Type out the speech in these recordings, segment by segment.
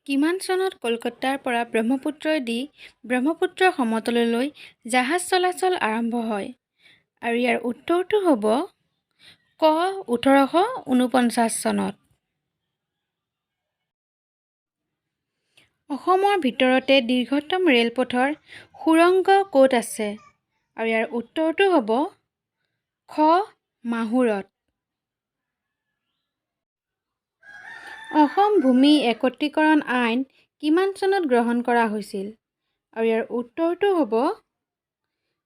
কিমান চনত কলকাতাৰ পৰা ব্ৰহ্মপুত্ৰইদি ব্ৰহ্মপুত্ৰ সমতললৈ জাহাজ চলাচল আৰম্ভ হয়? আৰু ইয়াৰ উত্তৰটো হ'ব ক, 1849 চনত। অসমৰ ভিতৰতে দীৰ্ঘতম ৰেলপথৰ সুৰংগ ক'ত আছে? আৰু ইয়াৰ উত্তৰটো হ'ব খ, মাহুৰত। অসম ভূমি একত্ৰীকৰণ আইন কিমান চনত গ্ৰহণ কৰা হৈছিল? আৰু ইয়াৰ উত্তৰটো হ'ব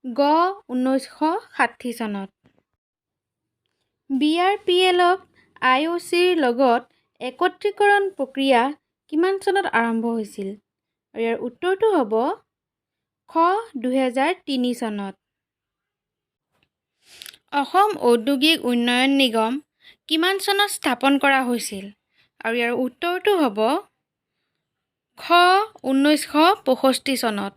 গ, 1960 চনত। বি আৰ পি এলক আই অ' চিৰ লগত একত্ৰীকৰণ প্ৰক্ৰিয়া কিমান চনত আৰম্ভ হৈছিল? আৰু ইয়াৰ উত্তৰটো হ'ব খ, 2003 চনত। অসম ঔদ্যোগিক উন্নয়ন নিগম কিমান চনত স্থাপন কৰা হৈছিল? আৰু ইয়াৰ উত্তৰটো হ'ব খ, 1965 চনত।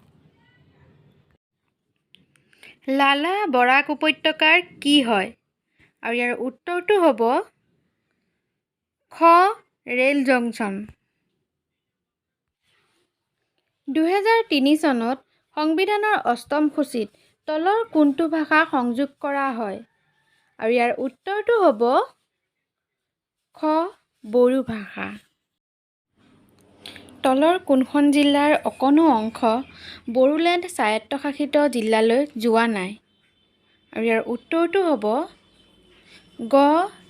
লালা বৰাক উপত্যকাৰ কি হয়? আৰু ইয়াৰ উত্তৰটো হ'ব খ, ৰেল জংচন। 2003 চনত সংবিধানৰ অষ্টম সূচীত তলৰ কোনটো ভাষা সংযোগ কৰা হয়? আৰু ইয়াৰ উত্তৰটো হ'ব খ, বড়ো ভাষা। তলৰ কোনখন জিলাৰ অকণো অংশ বড়োলেণ্ড স্বায়ত্তশাসিত জিলালৈ যোৱা নাই? আৰু ইয়াৰ উত্তৰটো হ'ব গ,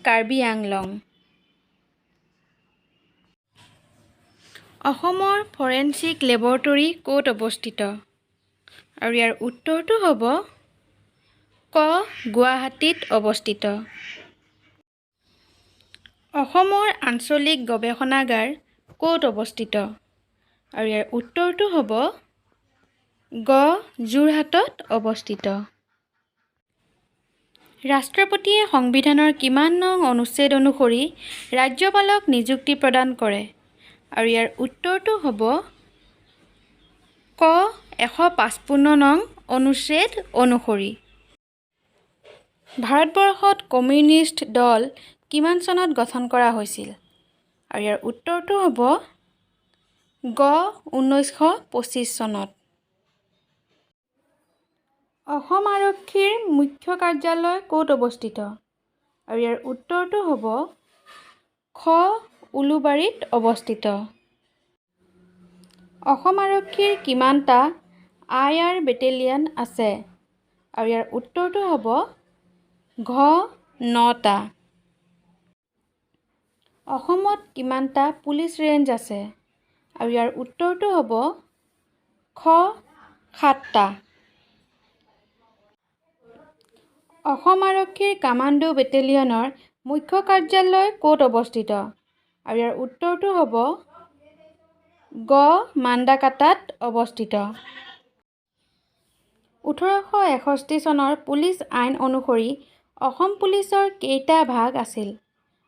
কাৰ্বি আংলং। অসমৰ ফৰেনছিক লেবৰেটৰী ক'ত অৱস্থিত? আৰু ইয়াৰ উত্তৰটো হ'ব ক, গুৱাহাটীত অৱস্থিত। অসমৰ আঞ্চলিক গৱেষণাগাৰ ক'ত অৱস্থিত? আৰু ইয়াৰ উত্তৰটো হ'ব গ, যোৰহাটত অৱস্থিত। ৰাষ্ট্ৰপতিয়ে সংবিধানৰ কিমান নং অনুচ্ছেদ অনুসৰি ৰাজ্যপালক নিযুক্তি প্ৰদান কৰে? আৰু ইয়াৰ উত্তৰটো হ'ব ক, 155 নং অনুচ্ছেদ অনুসৰি। ভাৰতবৰ্ষত কমিউনিষ্ট দল কিমান চনত গঠন কৰা হৈছিল? আৰু ইয়াৰ উত্তৰটো হ'ব গ, 1925 চনত। অসম আৰক্ষীৰ মুখ্য কাৰ্যালয় ক'ত অৱস্থিত? আৰু ইয়াৰ উত্তৰটো হ'ব খ, উলুবাৰীত অৱস্থিত। অসম আৰক্ষীৰ কিমানটা I R battalion আছে? আৰু ইয়াৰ উত্তৰটো হ'ব ঘ, নটা। অসমত কিমানটা পুলিচ ৰেঞ্জ আছে? আৰু ইয়াৰ উত্তৰটো হ'ব খ, সাতটা। অসম আৰক্ষীৰ কামাণ্ডো বেটেলিয়নৰ মুখ্য কাৰ্যালয় ক'ত অৱস্থিত? আৰু ইয়াৰ উত্তৰটো হ'ব গ, মান্দাকাটাত অৱস্থিত। 1861 চনৰ পুলিচ আইন অনুসৰি অসম পুলিচৰ কেইটা ভাগ আছিল?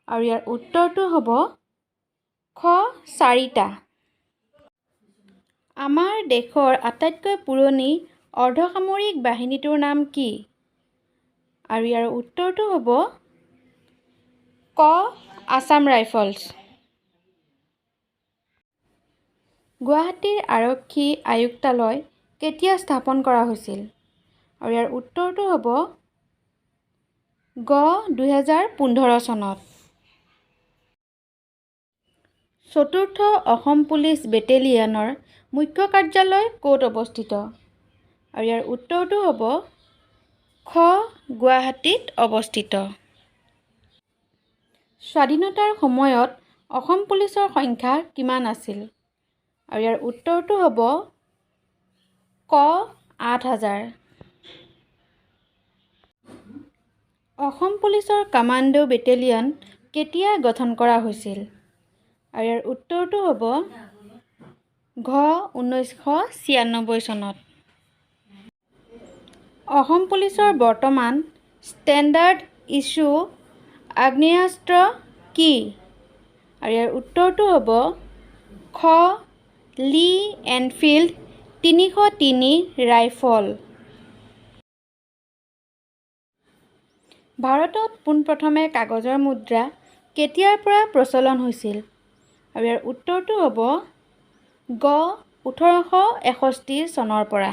আৰু ইয়াৰ উত্তৰটো হ'ব খ, চাৰিটা। আমাৰ দেশৰ আটাইতকৈ পুৰণি অৰ্ধসামৰিক বাহিনীটোৰ নাম কি? আৰু ইয়াৰ উত্তৰটো হ'ব ক, আছাম ৰাইফলছ। গুৱাহাটীৰ আৰক্ষী আয়ুক্তালয় কেতিয়া স্থাপন কৰা হৈছিল? আৰু ইয়াৰ উত্তৰটো হ'ব গ, 2015 চনত। চতুৰ্থ অসম পুলিচ বেটেলিয়নৰ মুখ্য কাৰ্যালয় ক'ত অৱস্থিত? আৰু ইয়াৰ উত্তৰটো হ'ব খ, গুৱাহাটীত অৱস্থিত। স্বাধীনতাৰ সময়ত অসম পুলিচৰ সংখ্যা কিমান আছিল? আৰু ইয়াৰ উত্তৰটো হ'ব ক, 8000। অসম পুলিচৰ কামাণ্ডো বেটেলিয়ন কেতিয়া গঠন কৰা হৈছিল? আৰু ইয়াৰ উত্তৰটো হ'ব ঘ, 1996 চনত। অসম পুলিচৰ বৰ্তমান ষ্টেণ্ডাৰ্ড ইছ্যু আগ্নেয়াস্ত্ৰ কি? আৰু ইয়াৰ উত্তৰটো হ'ব খ, লী এনফিল্ড 303 ৰাইফল। ভাৰতত পোনপ্ৰথমে কাগজৰ মুদ্ৰা কেতিয়াৰ পৰা প্ৰচলন হৈছিল? আৰু ইয়াৰ উত্তৰটো হ'ব গ, 1861 চনৰ পৰা।